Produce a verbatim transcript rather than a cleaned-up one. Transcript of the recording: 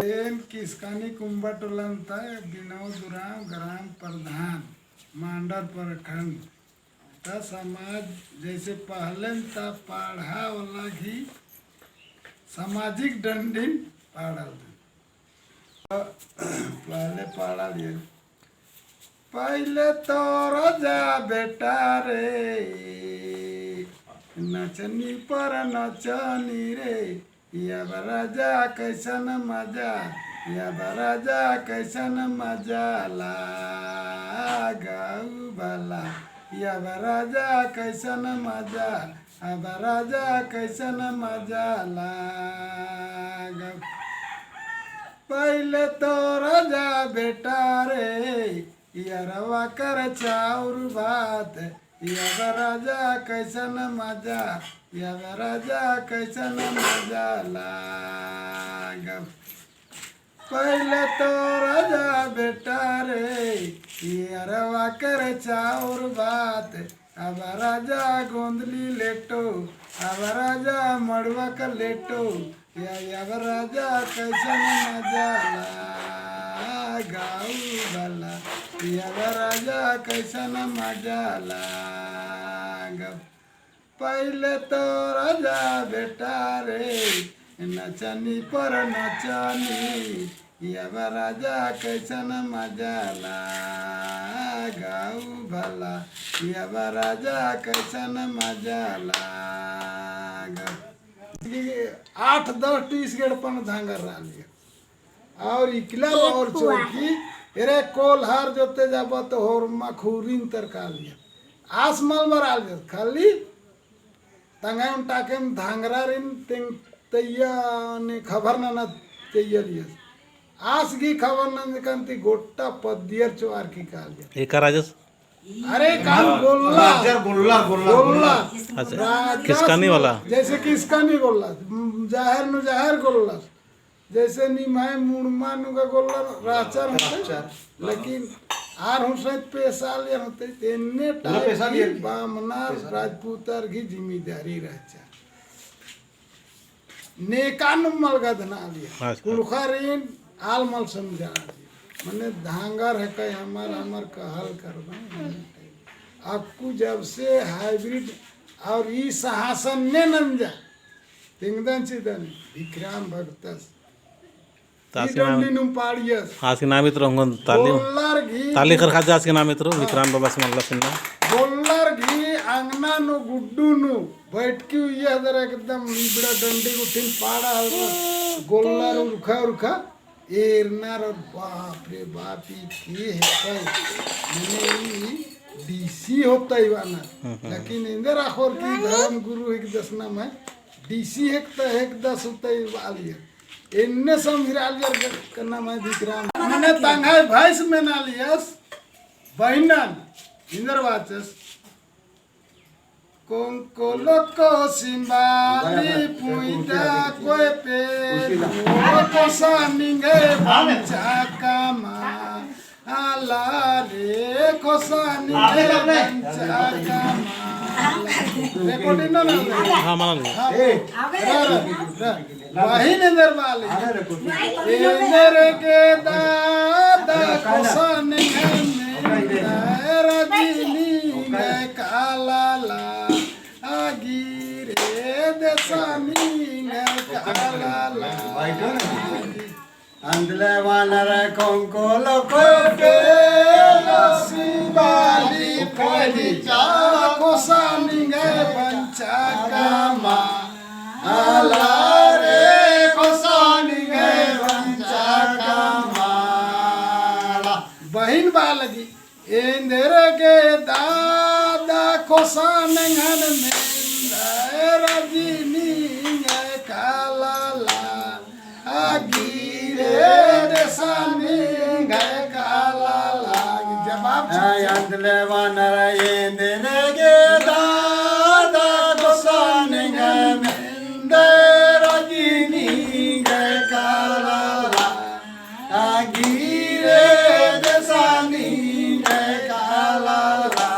एन किसकानी कुम्बा टोलन ता बिनोद उराँव ग्राम प्रधान मांडर प्रखंड। ता समाज जैसे पहलेन ता पाढ़ा वाला घी सामाजिक डंडिन पाड़ल। पहले पाड़ल ये। पहले तो राजा बेटा रे, नचनी पर नचनी रे, अब राजा कैसन मजा, अब राजा कैसन मजा लागउ भला, अब राजा कैसन मजा, अब राजा कैसन मजा लागउ। पहले तो राजा बेटा रे, इयरवा कर चाउर भात, अब राजा कैसन मजा, अब राजा कैसन मजा लागउ। पहले तो राजा बेटा रे, इयरवा कर चाउर भात, अब राजा गोंदली लेटो, अब राजा मड़ुआ का लेटो, या, अब राजा कैसन मजा लागउ भला, अब राजा कैसन मजा लागउ। पहले तो राजा बेटा रे, नचनी पर नचनी, अब राजा कैसन मजा लागउ भला, अब राजा कैसन मजा लागउ। आठ दस टीस गेड़ पन धांगर रआलियर। और इकला और चोरकी, एरे कोल्हार जोते जाबा तो होरमा खुरिन तरकालियर। आस मल बरआलियर, खाली तंग्है ओन्टा केम धांगरारिन तेंग तैया ने खबर नना तैया लियस। आस गही खबर नंजकन ती गोट्टा पद्दियर चोअर की कालियर। एका राजस? अरे, काम गोल्ला। राजर गोल्ला, गोल्ला, गोल्ला। गोल्ला। अच्छा, राजस किसकानी वाला? जैसे किसकानी गोल्ला, जाहेर नू जाहेर गोल्ला। जैसे निम्है मुड़मा नू गा गोल्ला राचर होते, राचर। लेकिन आर हूँ सहित पेशालियर होते, तेन्ने पूरा टाइप पेशालियर की। बामनर, पेशालियर। राजपूतर गही जिम्मेदारी रहचा। नेकान मलगा धनालियर। अच्छा। कुँड़ुख़ारिन आल मल समझालियर। मने धांगर हेकय हमर, हमर कहल करबा। अक्कु जब से hybrid और ई शासन ने नंजा, तिंगदन चिदन, विक्राम भगतस। तासी ई डंडी नाम नुम पाड़ियस। आसी नाम इतरो हंगन ताली। गोल्लर घी ताली कर खाजा आसी नाम इतरो, हाँ। विक्राम बाबा से मल्ला सिन्ना। गोल्लर घी अंगना नू गुड्डू नू बैठकी उइया दर एकदम इबड़ा डंडी गुट्ठिन पाड़ा हल। गोल्लर उरखा उरखा एरनर और बाप रे बाप, ई के हेतई? मने ई डीसी होतई वाना। हम्म, हम्म। लेकिन एन्देर अख़ोर की धर्म गुरु हेकदस नम्है डीसी हेकदस, हेकदस होतई वालियर। एन्ने समझिरालियर ग-, ग-, नम्है विक्राम। मने तंग्है भैंस मेनालियस बहिनन, एन्देर बाचस। कोंकोलो को सिम्बाली पुइदा कोय पे, ओ कोसा निंगे बंचा कामा, आला रे कोसा निंगे बंचा कामा। Recording ना, ना? हाँ, मना लो। हाँ। ए। रा, रा, रा। बहिन एन्देर बाली। एन्देर गे दादा कोसा निंगे मेंदा राजी निंगे कालाला। आगी रे देसा निंगे कालाला। अंदले वानर कोंकोलो को पेलो सिम्बाली पड़ी जा कोसा निंगे बंचा कामा। आला रे कोसा निंगे बंचा कामाला। बहिन बालगी एन्देर गे दादा कोसा निंगन मेंदा राजी निंगे कालाला। आगी रे देसा निंगे कालाला। जवाब आय अंदले वानर एन्देर गे दादा कोसा निंगन मेंदा राजी निंगे कालाला। आगी रे देसा निंगे कालाला।